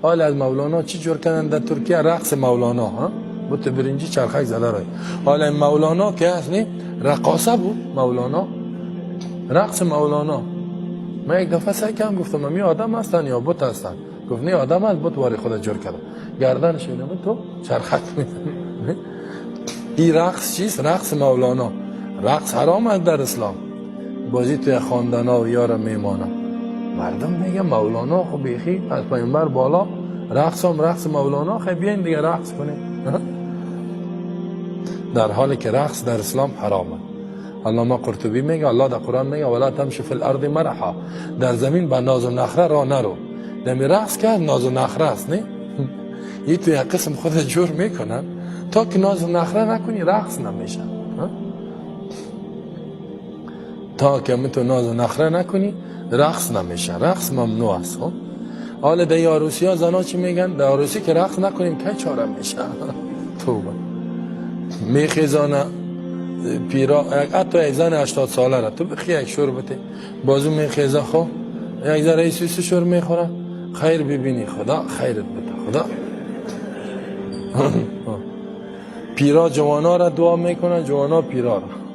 حال از مولانا چی جور کردن در ترکیه؟ رقص مولانا ها، بت برنجی چرخک زده رای. حالا این مولانا که هست نی، رقاصه بود مولانا، رقص مولانا. من یک دفعه سعی کردم، گفتم می آدم هستن یا بت هستن؟ گفت نه، آدم هست، بت واری خود جور کرده، گردنش اینه تو چرخک میزنه. این رقص چیست؟ رقص مولانا. رقص حرام است در اسلام. بازی توی خواندنا و یار میمانم مردم میگه مولانا خب بیخی از پیامبر بالا، رقص هم رقص مولانا، خیلی بیاین دیگه رقص کنیم، در حالی که رقص در اسلام حرامه. علامه قرطبی میگه الله در قرآن میگه ولا تمش فی الارض مرحا، در زمین با ناز و نخره را نرو. دمی رقص که ناز و نخره است نه، یه تو یک قسم خود جور میکنن تا که ناز و نخره نکنی رقص نمیشه. تا که تو ناز و نخره نکنی رقص نمیشه، رقص ممنوع است. خب حالا در عروسی ها زنا چی میگن؟ در عروسی که رقص نکنیم که چاره میشه؟ توبه. میخیزانه پیرا، حتی یک زن 80 ساله را تو بخی یک شور بده، بازو میخیزه، خب یک ذره سوس شور میخوره، خیر ببینی، خدا خیرت بده خدا. پیرا جوانا را دعا میکنن، جوانا پیرا را.